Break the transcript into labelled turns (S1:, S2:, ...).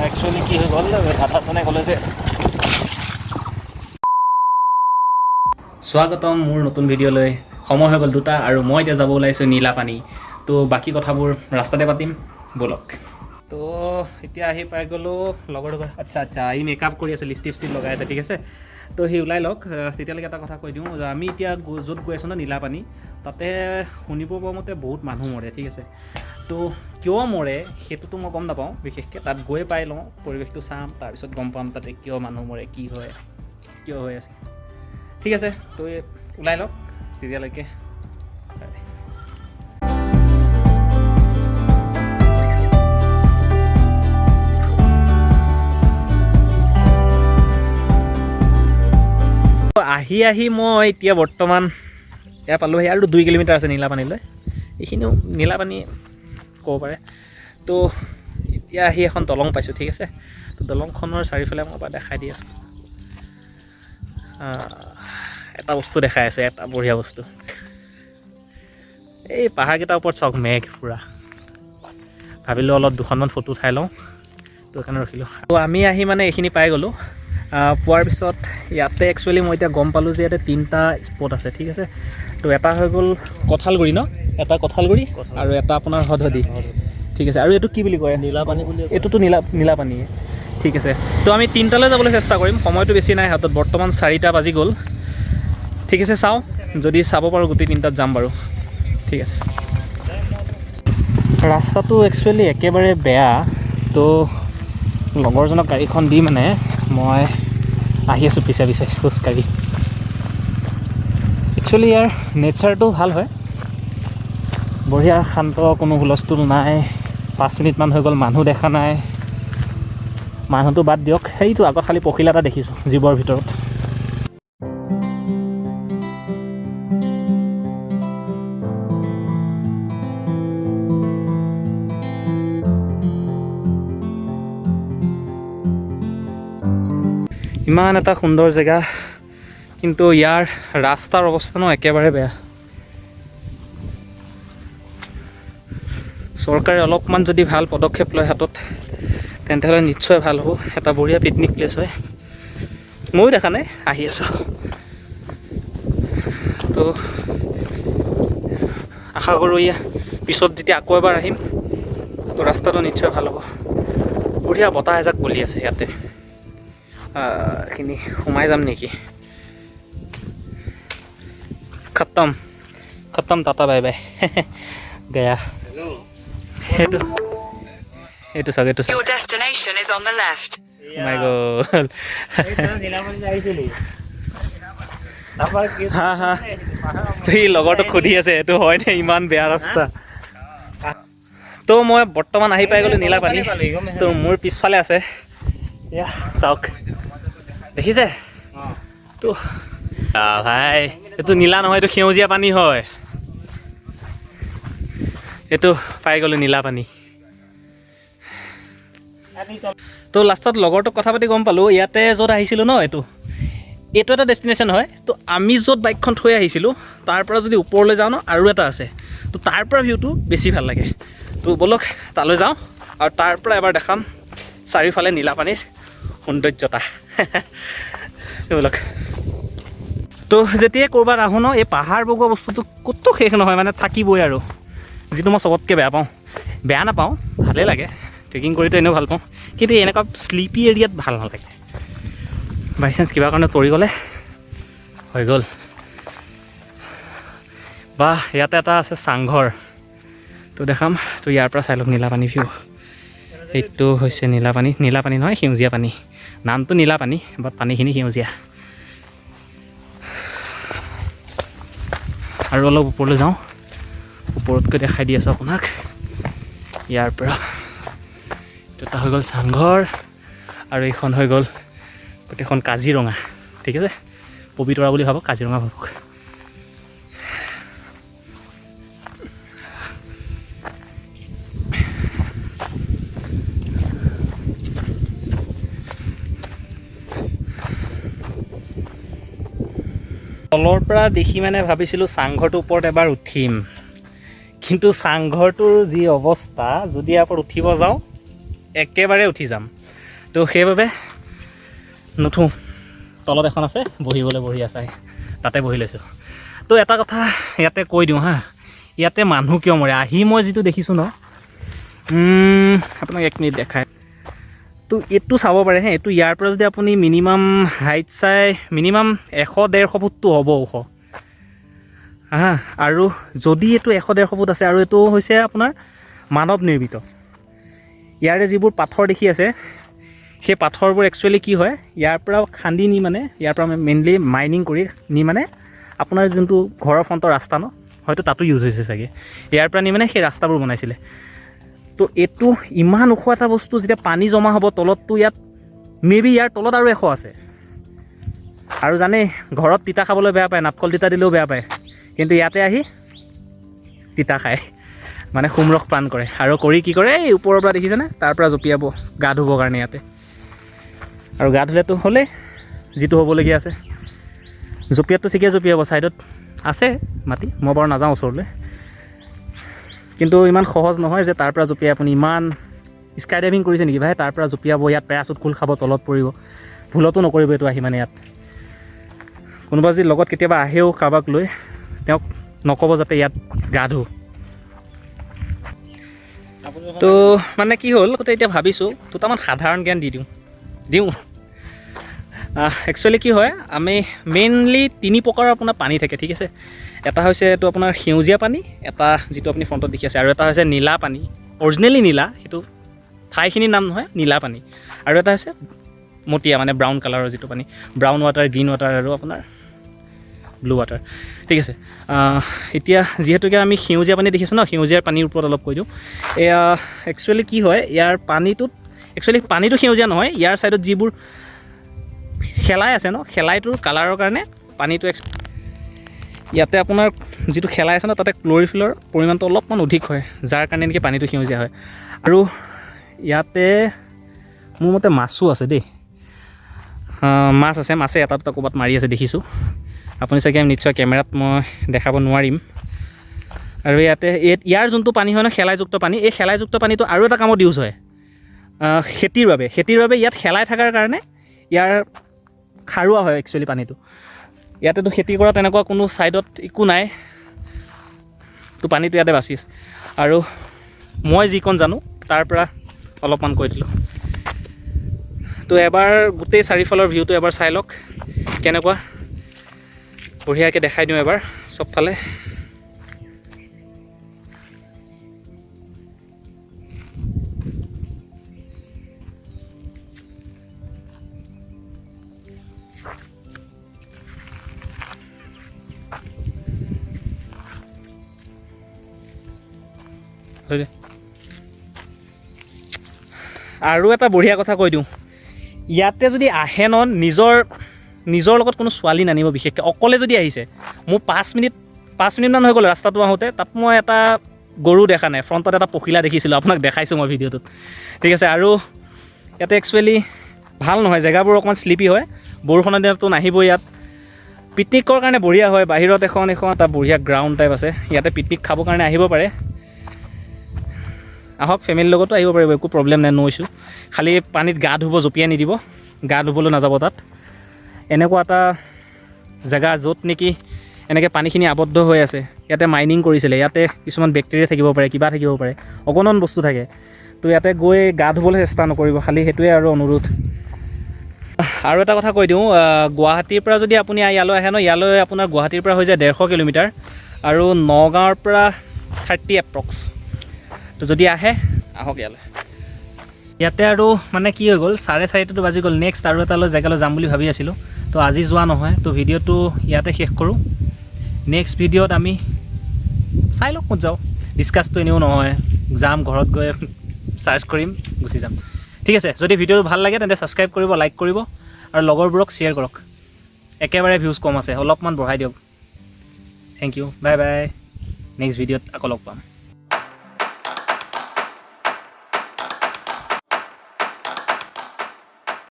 S1: Actually কি হৈ গ'ল, দাদাজনে ক'লে যে স্বাগতম মোৰ নতুন ভিডিঅ'লৈ। সময় হৈ গ'ল 2টা আৰু মই এতিয়া যাব ওলাইছোঁ নীলাপানী। তো বাকী কথাবোৰ ৰাস্তাতে পাতিম, ব'লক। তো এতিয়া আহি পাই গ'লোঁ লগৰ। আচ্ছা আচ্ছা, ই মেকআপ কৰি আছে, লিপষ্টিক ষ্টিক লগাই আছে। ঠিক আছে, তো সি ওলাই লওক। তেতিয়ালৈকে এটা কথা কৈ দিওঁ যে আমি এতিয়া য'ত গৈ আছোঁ ন, নীলাপানী, তাতে শুনিব পোৱা মতে বহুত মানুহ মৰে। ঠিক আছে, তো কিয় মৰে সেইটোতো মই গম নাপাওঁ বিশেষকৈ। তাত গৈ পাই লওঁ, পৰিৱেশটো চাম, তাৰপিছত গম পাম তাতে কিয় মানুহ মৰে, কি হয়, কিয় হৈ আছে। ঠিক আছে, তো এই ওলাই লওক তেতিয়ালৈকে। বাই। আহি আহি মই এতিয়া বৰ্তমান এয়া পালোঁহি আৰু 2 কিলোমিটাৰ আছে নীলাপানীলৈ। এইখিনিও নীলাপানী ক'ব পাৰে। তো এতিয়া আহি এখন দলং পাইছোঁ। ঠিক আছে, তো দলংখনৰ চাৰিওফালে মই এবাৰ দেখাই দি আছোঁ। এটা বস্তু দেখাই আছোঁ, এটা বঢ়িয়া বস্তু। এই পাহাৰকেইটাৰ ওপৰত চাওক মেঘ পূৰা। ভাবিলোঁ অলপ দুখনমান ফটো উঠাই লওঁ, তো সেইকাৰণে ৰখিলোঁ। তো আমি আহি মানে এইখিনি পাই গ'লোঁ। পোৱাৰ পিছত ইয়াতে একচুৱেলি মই এতিয়া গম পালোঁ যে ইয়াতে তিনিটা স্পট আছে। ঠিক আছে, তো এটা হৈ গ'ল কঁঠালগুৰি ন, এটা কঁঠালগুৰি আৰু এটা আপোনাৰ হদহদি। ঠিক আছে, আৰু এইটো কি বুলি কয়?
S2: নীলাপানী বুলি।
S1: এইটোতো নীলাপানীয়ে। ঠিক আছে, তো আমি 3টালৈ যাবলৈ চেষ্টা কৰিম। সময়টো বেছি নাই হাতত, বৰ্তমান 4টা বাজি গ'ল। ঠিক আছে, চাওঁ যদি চাব পাৰোঁ গোটেই 3টাত যাম বাৰু। ঠিক আছে, ৰাস্তাটো একচুৱেলি একেবাৰে বেয়া। তো লগৰজনক গাড়ীখন দি মানে মই আহি আছোঁ পিছে পিছে খোজকাঢ়ি। একচুৱেলি ইয়াৰ নেচাৰটো ভাল হয়, বঢ়িয়া শান্ত, কোনো হুলস্থুল নাই। 5 মিনিটমান হৈ গ'ল, মানুহ দেখা নাই। মানুহটো বাদ দিয়ক, সেইটো আগত খালি পখিলা এটা দেখিছোঁ জীৱৰ ভিতৰত। ইমান এটা সুন্দৰ জেগা, কিন্তু ইয়াৰ ৰাস্তাৰ অৱস্থা ন একেবাৰে বেয়া। চৰকাৰে অলপমান যদি ভাল পদক্ষেপ লয় হাতত, তেন্তে হ'লে নিশ্চয় ভাল হ'ব। এটা বঢ়িয়া পিকনিক প্লেচ হয়। ময়ো দেখা নাই, আহি আছোঁ। তো আশা কৰোঁ ইয়াৰ পিছত যেতিয়া আকৌ এবাৰ আহিম, তো ৰাস্তাটো নিশ্চয় ভাল হ'ব। বঢ়িয়া বতাহ এজাক বলি আছে ইয়াতে। এইখিনি সোমাই যাম নেকি? খতম খতম, টাটা বাই বাই গয়া। সেইটো এইটো চাওক, এইটো চাওক।
S3: Your destination is on the left.
S1: সোমাই গ'ল।
S2: আহিছিলি তাৰপৰা কি?
S1: হা হা, সি লগৰটোক সুধি আছে, এইটো হয়নে, ইমান বেয়া ৰাস্তা। তো মই বৰ্তমান আহি পাই গ'লোঁ নীলাপানী। তো মোৰ পিছফালে আছে, এয়া চাওক, দেখিছে? তো ভাই, এইটো নীলা নহয়, এইটো সেউজীয়া পানী হয়। এইটো পাই গ'লোঁ নীলাপানী। তো লাষ্টত লগৰটোক কথা পাতি গম পালোঁ, ইয়াতে য'ত আহিছিলোঁ ন, এইটো এটা ডেষ্টিনেশ্যন হয়। তো আমি য'ত বাইকখন থৈ আহিছিলোঁ, তাৰ পৰা যদি ওপৰলৈ যাওঁ ন, আৰু এটা আছে। তো তাৰ পৰা ভিউটো বেছি ভাল লাগে। তো ব'লক তালৈ যাওঁ আৰু তাৰ পৰা এবাৰ দেখাম চাৰিওফালে নীলাপানীৰ সৌন্দৰ্যতা। ব'লক। তো যেতিয়াই ক'ৰবাত আহোঁ ন, এই পাহাৰ বগোৱা বস্তুটো ক'তো শেষ নহয়, মানে থাকিবই আৰু, যিটো মই চবতকৈ বেয়া পাওঁ। বেয়া নাপাওঁ, ভালেই লাগে, ট্ৰেকিং কৰিতো এনেও ভাল পাওঁ, কিন্তু এনেকুৱা শ্লিপি এৰিয়াত ভাল নালাগে। বাই চান্স কিবা কাৰণত পৰি গ'লে হৈ গ'ল। বা ইয়াতে এটা আছে চাংঘৰ, তো দেখাম। তো ইয়াৰ পৰা চাই লওক নীলাপানী ভিউ। এইটো হৈছে নীলাপানী, নীলাপানী নহয়, সেউজীয়া পানী। নামটো নীলাপানী, বাট পানীখিনি সেউজীয়া। আৰু অলপ ওপৰলৈ যাওঁ, ওপৰতকৈ দেখাই দি আছোঁ আপোনাক ইয়াৰ পৰা। এইটো এটা হৈ গ'ল চাংঘৰ আৰু এইখন হৈ গ'ল গোটেইখন কাজিৰঙা। ঠিক আছে, পবিতৰা বুলি ভাবক, কাজিৰঙা ভাবক। তলৰ পৰা দেখি মানে ভাবিছিলোঁ চাংঘৰটোৰ ওপৰত এবাৰ উঠিম, কিন্তু চাংঘৰটোৰ যি অৱস্থা, যদি ইয়াৰ ওপৰত উঠিব যাওঁ একেবাৰে উঠি যাম। তো সেইবাবে নুঠোঁ। তলত এখন আছে বহিবলৈ, বঢ়িয়া চাই তাতে বহি লৈছোঁ। তো এটা কথা ইয়াতে কৈ দিওঁ হা, ইয়াতে মানুহ কিয় মৰে আহি মই যিটো দেখিছোঁ ন, আপোনাক এক মিনিট দেখাই। তো এইটো চাব পাৰে হে, এইটো ইয়াৰ পৰা যদি আপুনি মিনিমাম হাইট চাই মিনিমাম 100-150 ফুটটো হ'ব ওখ হা। আৰু যদি এইটো 100-150 ফুট আছে, আৰু এইটো হৈছে আপোনাৰ মানৱ নিৰ্মিত। ইয়াৰে যিবোৰ পাথৰ দেখি আছে, সেই পাথৰবোৰ একচুৱেলি কি হয়, ইয়াৰ পৰা খান্দি নি মানে ইয়াৰ পৰা মেইনলি মাইনিং কৰি নি মানে আপোনাৰ যোনটো ঘৰৰ ফ্ৰণ্টৰ ৰাস্তা ন, হয়তো তাতো ইউজ হৈছে চাগে, ইয়াৰ পৰা নি মানে সেই ৰাস্তাবোৰ বনাইছিলে। তো এইটো ইমান ওখ এটা বস্তু, যেতিয়া পানী জমা হ'ব তলততো ইয়াত মে বি ইয়াৰ তলত আৰু 100 আছে। আৰু জানেই ঘৰত তিতা খাবলৈ বেয়া পায়, নাটকল তিতা দিলেও বেয়া পায়, কিন্তু ইয়াতে আহি তিতা খায়, মানে সোমৰস পান কৰে। আৰু কৰি কি কৰে, এই ওপৰৰ পৰা দেখিছেনে, তাৰ পৰা জঁপিয়াব গা ধুবৰ কাৰণে ইয়াতে। আৰু গা ধুলেতো হ'লেই যিটো হ'বলগীয়া আছে, জঁপিয়াতটো ঠিকেই জঁপিয়াব, ছাইডত আছে মাটি, মই বাৰু নাযাওঁ ওচৰলৈ, কিন্তু ইমান সহজ নহয় যে তাৰ পৰা জঁপিয়াই আপুনি ইমান স্কাই ডাইভিং কৰিছে নেকি ভাই, তাৰ পৰা জঁপিয়াব, ইয়াত পেৰাচুট খোল খাব, তলত পৰিব, ভুলতো নকৰিব এইটো আহি মানে ইয়াত। কোনোবা যদি লগত কেতিয়াবা আহেও কাৰোবাক লৈ, তেওঁক নক'ব যাতে ইয়াত গা ধো। তো মানে কি হ'ল, গোটেই এতিয়া ভাবিছোঁ দুটামান সাধাৰণ জ্ঞান দি দিওঁ দিওঁ একচুৱেলি কি হয়, আমি মেইনলি তিনি প্ৰকাৰৰ আপোনাৰ পানী থাকে, ঠিক আছে। এটা হৈছে এইটো আপোনাৰ সেউজীয়া পানী, এটা যিটো আপুনি ফ্ৰণ্টত দেখি আছে, আৰু এটা হৈছে নীলা পানী, অৰিজিনেলি নীলা, সেইটো ঠাইখিনিৰ নাম নহয়, নীলা পানী। আৰু এটা হৈছে মটীয়া, মানে ব্ৰাউন কালাৰৰ যিটো পানী, ব্ৰাউন ৱাটাৰ, গ্ৰীণ ৱাটাৰ আৰু আপোনাৰ ব্লু ৱাটাৰ, ঠিক আছে। এতিয়া যিহেতুকে আমি সেউজীয়া পানী দেখিছোঁ ন, সেউজীয়া পানীৰ ওপৰত অলপ কৈ দিওঁ। এয়া একচুৱেলি কি হয়, ইয়াৰ পানীটোত একচুৱেলি পানীটো সেউজীয়া নহয়, ইয়াৰ ছাইডত যিবোৰ শেলাই আছে ন, শেলাইটোৰ কালাৰৰ কাৰণে পানীটো ইয়াতে আপোনাৰ যিটো শেলাই আছে ন, তাতে ক্ল'ৰিফিলৰ পৰিমাণটো অলপমান অধিক হয়, যাৰ কাৰণে নেকি পানীটো সেউজীয়া হয়। আৰু ইয়াতে মোৰ মতে মাছো আছে দেই, মাছ আছে, মাছে এটা দুটা ক'ৰবাত মাৰি আছে দেখিছোঁ, আপুনি চাগে নিশ্চয় কেমেৰাত মই দেখাব নোৱাৰিম। আৰু ইয়াতে ইয়াৰ যোনটো পানী হয় ন, শেলাইযুক্ত পানী, এই শেলাইযুক্ত পানীটো আৰু এটা কামত ইউজ হয়, খেতিৰ বাবে। খেতিৰ বাবে ইয়াত শেলাই থকাৰ কাৰণে ইয়াৰ খাৰুৱা হয় একচুৱেলি পানীটো। ইয়াতেতো খেতি কৰা তেনেকুৱা কোনো ছাইডত একো নাই, তো পানীটো ইয়াতে বাচি আছে। আৰু মই যিকণ জানো তাৰ পৰা অলপমান কৈ দিলোঁ। তো এবাৰ গোটেই চাৰিওফালৰ ভিউটো এবাৰ চাই লওক কেনেকুৱা, বঢ়িয়াকৈ দেখাই দিওঁ এবাৰ চবফালে। আৰু এটা বঢ়িয়া কথা কৈ দিওঁ, ইয়াতে যদি আহে ন, নিজৰ লগত কোনো ছোৱালী নানিব, বিশেষকৈ অকলে যদি আহিছে। মোৰ পাঁচ মিনিটমান হৈ গ'ল ৰাস্তাটো আহোঁতে, তাত মই এটা গৰু দেখা নাই, ফ্ৰণ্টত এটা পখিলা দেখিছিলোঁ, আপোনাক দেখাইছোঁ মই ভিডিঅ'টোত, ঠিক আছে। আৰু ইয়াতে একচুৱেলি ভাল নহয়, জেগাবোৰ অকণমান শ্লিপি হয়, বৰষুণৰ দিনততো নাহিব ইয়াত। পিকনিকৰ কাৰণে বঢ়িয়া হয়, বাহিৰত এখন এটা বঢ়িয়া গ্ৰাউণ্ড টাইপ আছে, ইয়াতে পিকনিক খাবৰ কাৰণে আহিব পাৰে। আহক, ফেমিলিৰ লগতো আহিব পাৰিব, একো প্ৰব্লেম নাই, ন' ইছ্যু। খালি পানীত গা ধুব জঁপিয়াই নিদিব, গা ধুবলৈ নাযাব তাত। এনেকুৱা এটা জেগা য'ত নেকি এনেকৈ পানীখিনি আবদ্ধ হৈ আছে, ইয়াতে মাইনিং কৰিছিলে, ইয়াতে কিছুমান বেক্টেৰিয়া থাকিব পাৰে, কিবা থাকিব পাৰে, অগণন বস্তু থাকে। তো ইয়াতে গৈ গা ধুবলৈ চেষ্টা নকৰিব, খালি সেইটোৱে আৰু অনুৰোধ। আৰু এটা কথা কৈ দিওঁ, গুৱাহাটীৰ পৰা যদি আপুনি ইয়ালৈ আহে ন, ইয়ালৈ আপোনাৰ গুৱাহাটীৰ পৰা হৈ যায় 150 কিলোমিটাৰ, আৰু নগাঁৱৰ পৰা 30 এপ্ৰক্স। তো যদি আহে আহক ইয়ালৈ। ইয়াতে আৰু মানে কি হৈ গ'ল, 4:30 বাজি গ'ল, নেক্সট আৰু এটালৈ জেগালৈ যাম বুলি ভাবি আছিলোঁ, তো আজি যোৱা নহয়, তো ভিডিঅ'টো ইয়াতে শেষ কৰোঁ। নেক্সট ভিডিঅ'ত আমি চাই লওক ক'ত যাওঁ, ডিছকাছটো এনেও নহয়, যাম ঘৰত গৈ চাৰ্চ কৰিম, গুচি যাম, ঠিক আছে। যদি ভিডিঅ'টো ভাল লাগে তেন্তে ছাবস্ক্ৰাইব কৰিব, লাইক কৰিব আৰু লগৰবোৰক শ্বেয়াৰ কৰক। একেবাৰে ভিউজ কম আছে, অলপমান বঢ়াই দিয়ক। Thank you, bye bye. Next ভিডিঅ'ত আকৌ লগ পাম।